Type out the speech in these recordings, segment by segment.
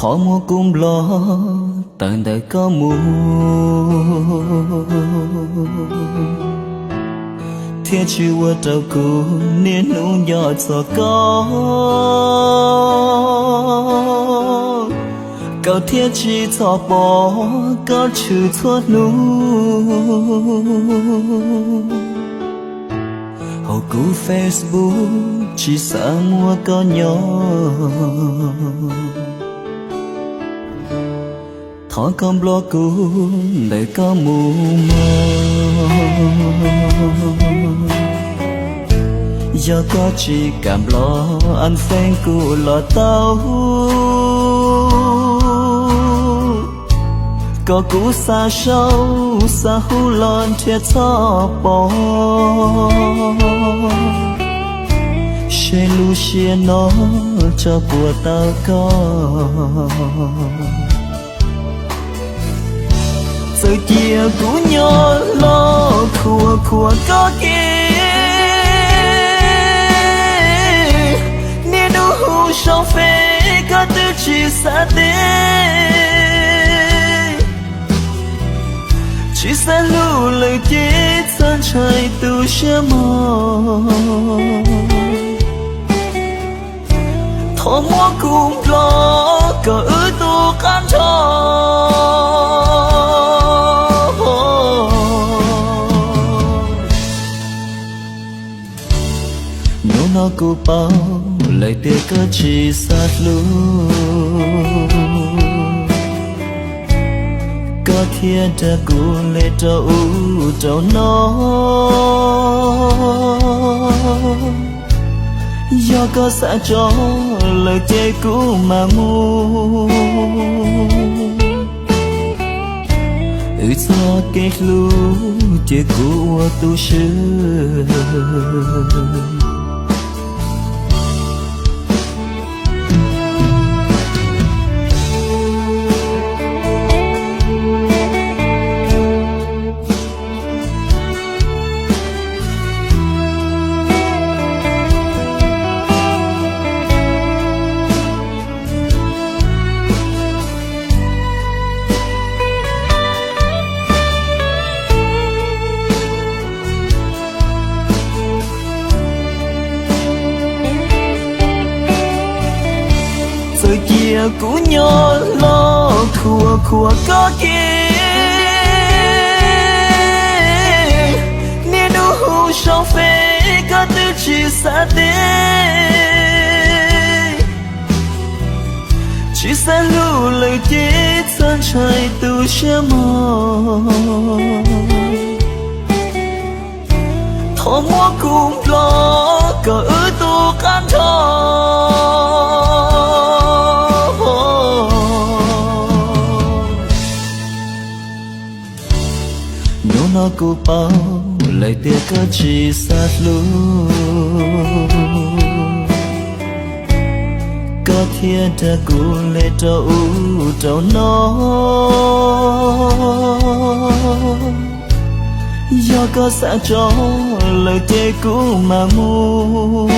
Qhov muab kuv nplog tawm ntawm koj mus, thiaj tsis ua rau kuv niaj hnub nco txog koj, koj thiaj tsis txhob pom koj tshwm txhua hnub. Hauv kuv Facebook tsis xav muaj koj nyob. Thov koj nplog kuv ntawm koj mus mog. Yog koj tsis kam nplog, unfriend kuv los tau. Kom kuv xa sau xa hu los nrhiav txhob pom, seb lub siab no tso puas tau koj. Txawm cia kuv nyob los khuam khuam koj kev, niaj hnub hu sau Face koj twb tsis xav teb. Tsis xav hlub lawm ces txhob ntshai tu siab mog. Thov muab kuv nplog kom wb tu qab nrho. Hnub no kuv paub lawm tias koj tsis xav hlub, koj thiaj dag kuv li rau ub rau no. Yog koj xav tso lawm ces kuv mam mus. Wb txoj kev hlub ces kuv ua tu swb. Txawm cia kuv nyob los khuam khuam koj kev, niaj hnub hu sau Face koj twb tsis xav teb. Tsis xav hlub lawm ces txhob ntshai tu siab mog. Thov muab kuv nplog kom wb tu qab nrho. Hnub no kuv paub lawm tias koj tsis xav hlub, koj thiaj dag kuv li rau ub rau no. Yog koj xav tso lawm ces kuv mam mus.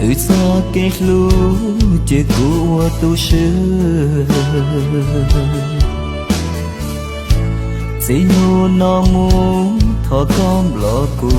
Wb txoj kev hlub ces kuv ua tu swb. Txij hnub no mus thov koj nplog kuv.